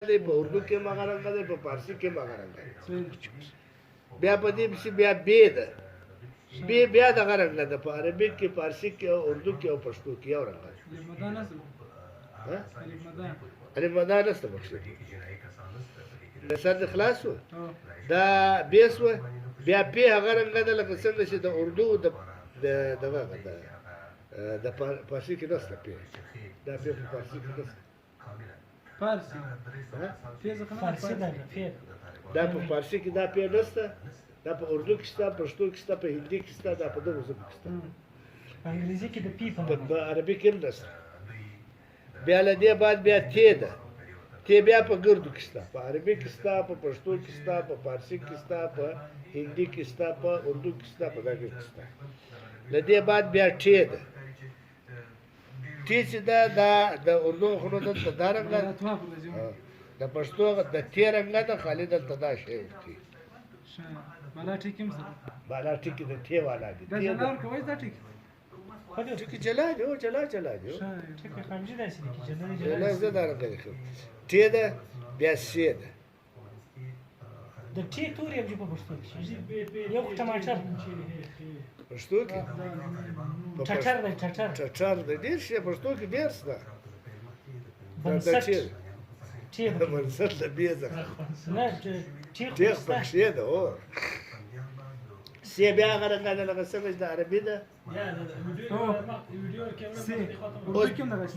دی، په اردو کې هم هغه رنګه دی، په پارسي کې هم هغه رنګه دی. بیا په دې پسې بیا بې ده، بې بیا دغه رنګه ده، په عربي کې، پارسي کې او اردو کې او پښتو کې یو رنګه ده. الف مدا نشته پکښې. د سر دې خلاص شو، دا بې شوه. بیا پې هغه رنګه ده لکه څنګه چې د اردو د دغه ده، د پارسي کې نشته پې، دا پې په پارسي کې نشته. فارسي فارسي ده پې، دا په فارسي کې دا پې نشته، دا په اردو کې شته، پښتو کې شته، په هندي کې شته، دا په دغو ژبو کې شته. په انګریزي کې د پی په عربي کې هم نشته. بیا له دې بعد بیا تې ده، تې بیا په ګردو کې شته، په عربي کې شته، په پښتو کې شته، په فارسي کې شته، په هندي کې شته، په اردو کې شته، په دغه کې شته. له دې بعد بیا ټې ده، ټې چې ده دا د اردو خو نو دلته دا رنګه ده، د پښتو د تې رنګه ده، خالي دلته دا شی ورکوي. بالا ټیکي هم سره، بالا ټکي د تې والا دي. دا جلا ورکوي، دا ټکي ټکي جلا دي، جلا جلا دي. ټکي خامجي داسې لیکي، جلا جلا. زه دا رنګه لیکم، ټې ده، بیا سې ده. د ټې توري هم چې په پښتو کې یو ټماټر پښتو کې ټټر دی، ټټر ټټر دی، ډېر شی پښتو کې ډېر شته. بنسټ ټې بنسټ له بې څخه نه ټې ټې پکښې ده. هو سې بیا هغه رنګه ده لکه څنګه چې د عربي ده.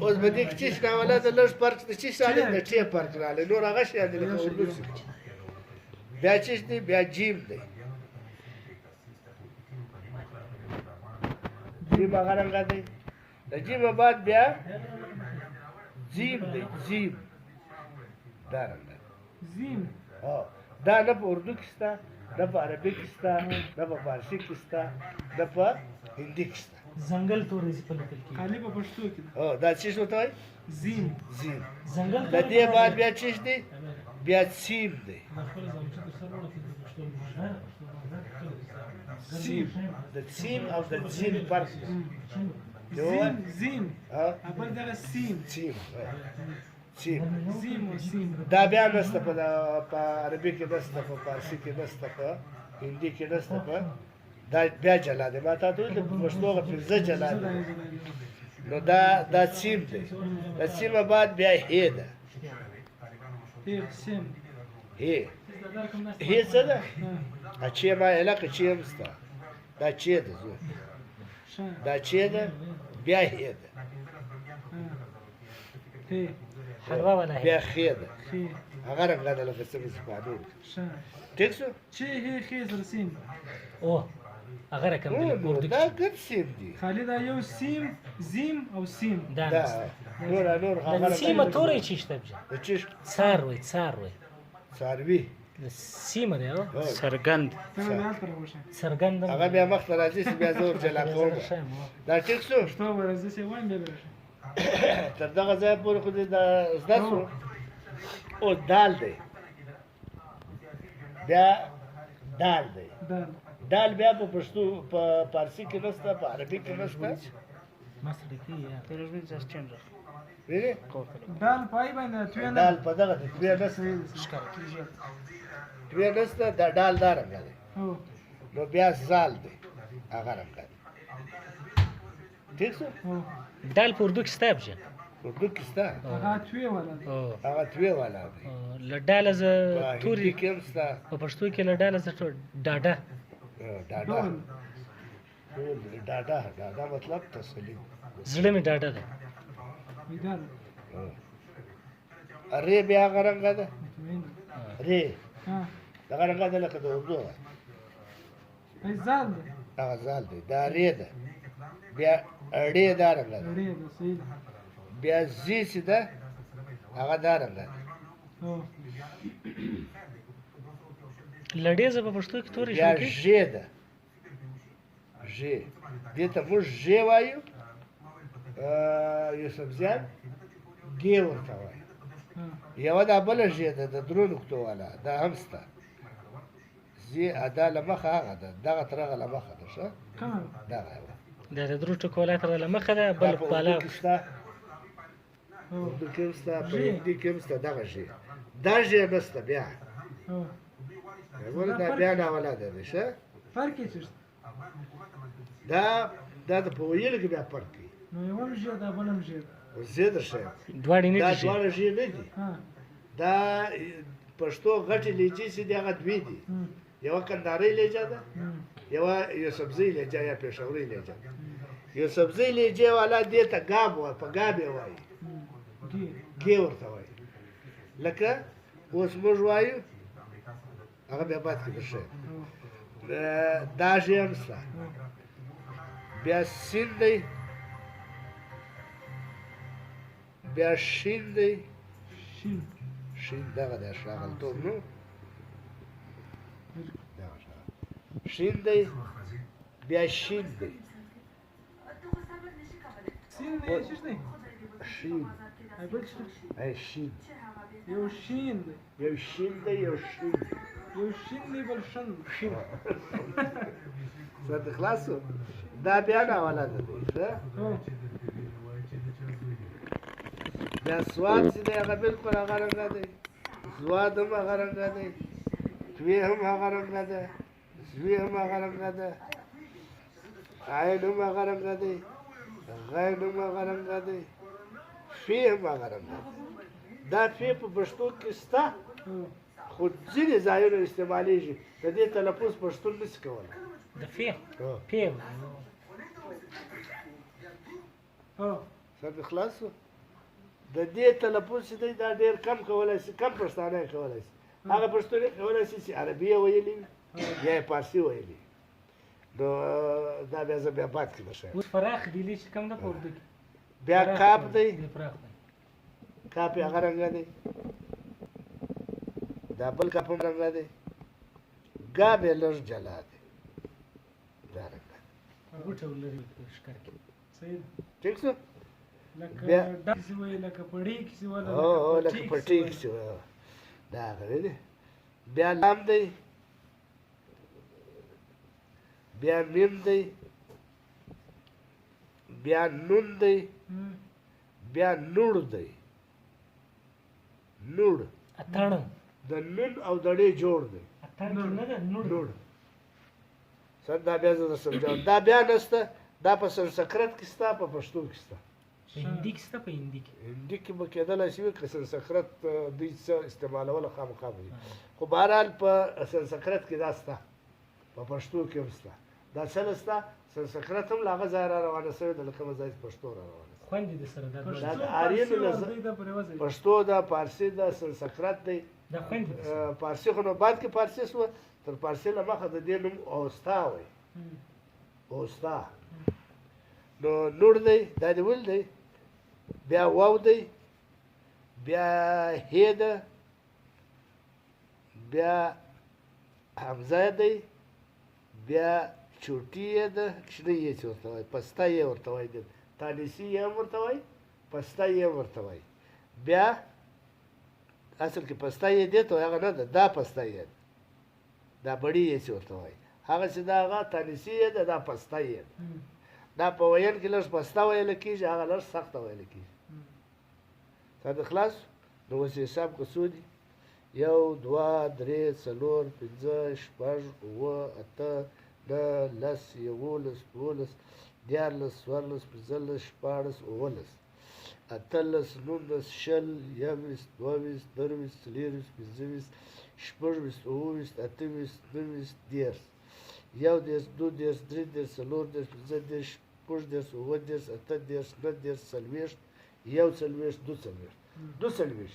اوس په دې کې چې راوله د لږ فرق د چې راغلی، د ټې فرق راغلی، نور هغه شیان دي لکه اردو کې. بیا چې دی بیا جیم دی، جیم هغه رنګه دی. د جیم بعد بیا زیم دی، زیم دا رنګه زیم. دا نه په اردو کې شته، نه په عربي کې شته، نه په فارسي کې شته، نه په هندي کې شته. ځنګل توري په لیکل کېږي، خالي په پښتو کې ده. دا څه شي ورته وایي؟ زیم. زیم ځنګل. له دې بعد بیا څه دی؟ بیا سیم دی، سیم. د سیم او د زیم فرق دی. زیم زیم بل دغه سیم، سیم سیم زیم او سیم. دا بیا نشته په عربي کې، نشته په فارسي کې، نشته په هندي کې، نشته په دا بیا جلا دی. ما تا ته ویل په پښتو هغه پنځه جلا دی. نو دا سیم دی. د سیم بعد بیا هې ده، هې. هې څه ده؟ چې ما علاقه چې هم شته، دا چې ده زه، دا چې ده، بیا هې ده، حلوا والا بیا خې ده، هغه رنګه ده لکه څنګه چې په نور کې. ټیک شو؟ چې هې خې سره سیم. اوه هغه رقم دی اردو دا ګرد سیم دی، خالي دا یو سیم، زیم او سیم. دا نور نور هغه سیمه توری چې شته، چې څاروی، څاروی، څاروي سیمه دی. څرګند، څرګند هغه بیا مخته راځي چې بیا زه ور جلا کوم. دا ټیک شو؟ پښتو به راځي چې وایم بیا به راشي. تر دغه ځایه پورې خو دې دا زده شو. اوس دال دی، بیا دال دی. دال بیا په پښتو په پارسي کې نشته، په عربي کې نشته. وینې دال پای باندې توی نه، دال په دغه دی، توی نشته، توی نشته. دا ډال دا رنګه دی. نو بیا زال دی، هغه رنګه دی. ټیک شو؟ دال په اردو کې شته؟ ابجه اردو کې شته، هغه توی والا دی، هغه توی والا دی. له ډاله زه توري کې هم شته، په پښتو کې له ډاله زه ډاډه، ډاډه، ډاډه، ډاډه مطلب تسلي، زړه مې ډاډه ده. ری بیا هغه رنګه ده، ری دغه رنګه ده لکه د اردو زال دی، هغه زال دی، دا ری ده. بیا اړې دا رنګه ده، بیا زی چې ده هغه دا رنګه ده. لړې زه په پښتو کې توري بیا ژې ده، ژې دې ته موږ ژې وایو، یوسفزیان ګې ورته وایي. یوه دا بله ژې ده د درو نقطو والا، دا هم شته. زی ادا له مخه هغه ده، دغه تر هغه له مخه ده. ښه دغه یوه دا د درو ټکو والا تر له مخه ده، بل بالا شته، اردو کې هم شته، په هندي کې هم شته دغه ژې. دا ژې نسته بیا. هو. ګوره دا بیا ناولاده دی ښه. فرق یې څه شته؟ دا دا د په ویلو کې بیا فرق کوي. نو یو هم ژې ده، بل هم ژې ده. اوس زه درښیم. دواړې نه دا دي ژې. دواړه ژې نه دي. ها. دا پښتو غټې لهجې چې دي هغه دوې دي. یوه کندهارۍ لهجه ده، یوه یوسفزۍ لهجه یا پېښورۍ لهجه ده. یوسفزۍ لهجې والا دې ته ګاب وایي، په ګاب یې وایي، ګې. ګې ورته وایي. لکه اوس موږ وایو، هغه بیا بعد کې درښیم. دا ژې هم شته. بیا سین دی، بیا شین دی. شین. شین دغه دی ښاغلتوب، نو دغه ښاغل شین دی، بیا شین دی. سین دی، څه دی؟ شین. ای بل څه؟ ای شین. یو شین دی. یو شین دی، یو شین دی. یو شین دی، بل شن. شین. سر دې خلاص شو. دا بیا ناولاده دی ښه. هو. بیا سواد چې دی هغه بالکل هغه رنګه دی، زواد هم هغه رنګه دی، توی هم هغه رنګه ده، زوی هم هغه رنګه ده، عین هم هغه رنګه دی، غین هم هغه رنګه دی، فی هم هغه رنګه دی. دا فی په پښتو کې شته، هو. خو ځینې ځایونه استعمالېږي. د دې تلفظ پښتون نه شي کولی. د فی هو. پی. هو. سر دې خلاص شو. د دې تلفظ چې دی دا ډېر کم کولی شي، کم پښتانه یې کولی شي. هغه پښتون یې کولی شي چې عربي یې ویلي وي یا یې فارسي ویلي. نو دا بیا زه بیا بعد کې درښیم. اوس فراخ دی چې کوم ده په اردو کې. بیا فراخ کاپ دی. دی، پراخ دی. کاپ یې هغه رنګه دی، دا بل کاپ هم رنګه دی، ګاب یې لږ جلا دی، دا رنګه دی. غوټه ولري په ښکر کې. صحیح ده. ټیک شو. لکه بیا- ډ کسي وایي، لکه پړی کسي وایي، هو هو، لکه پټی کسي وایي. دا هغه دی. بیا لام دی، بیا میم دی، بیا نون دی، بیا نوړ دی. نوړ اتڼ. د نون او د ړې جوړ دی. اتڼ کې نه ده نوړ. نوړ. سر دا بیا زه درته سمجاوم. دا بیا نشته، دا په سنسکرت کې شته، په پښتو کې شته. په هندي کې شته، په هندي کې. هندي کې به کېدلی شي که سنسکرت دوی څه استعمالوله خامخا به وي، خو بهرحال په سنسکرت کې دا شته، په پښتو کې هم شته. دا څه نه شته، سنسکرت هم له هغه ځایه را روانه شوې ده، له کومه ځایه چې پښتو را روانه شوې. خوند دې سره دا پښتو دا د فارسي آرینو له او اردو دا پر یوه ځای. پښتو ده، فارسي ده، سنسکرت دی. دا خوند دې سره. فارسي خو نو بعد کې فارسي شوه، تر فارسي له مخه د دې نوم اوستا وایي. اوستا. نو نور دی، دا دې ول دی، بیا واو دی، بیا هې ده، بیا حمزه دی، بیا چوټي یې ده، کوچنۍ یې چې ورته وایي، پسته یې ورته وایي، تانیسي یې هم ورته وایي، پسته یې هم ورته وایي. بیا اصل کې پسته یې دې ته وایي، هغه نه ده، دا پسته یې ده، دا بړي یې چې ورته وایي، هغه چې دا هغه تانیسي یې ده، دا پسته یې ده. دا په ویل کې لږ پسته ویل کېږي، هغه لږ سخته ویل کېږي. سر دې خلاص؟ نو اوس یې حساب که څو دي؟ 1 2 3 4 5 6 7 8 9 10 11 12 13 14 15 16 17 18 19 20 21 22 23 24 25 26 27 28 29 30 31 32 33 34 35 36 37 38 39 40 41 42 42.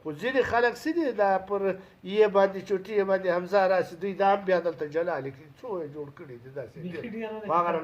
خو ځینې خلک څه دي، دا پر یې باندې چوټي یې باندې حمزه راسي، دوی دا هم بیا دلته جلا لیکي، څو یې جوړ کړي دي داسې بیخي ډېره ده. په هغه رنګ.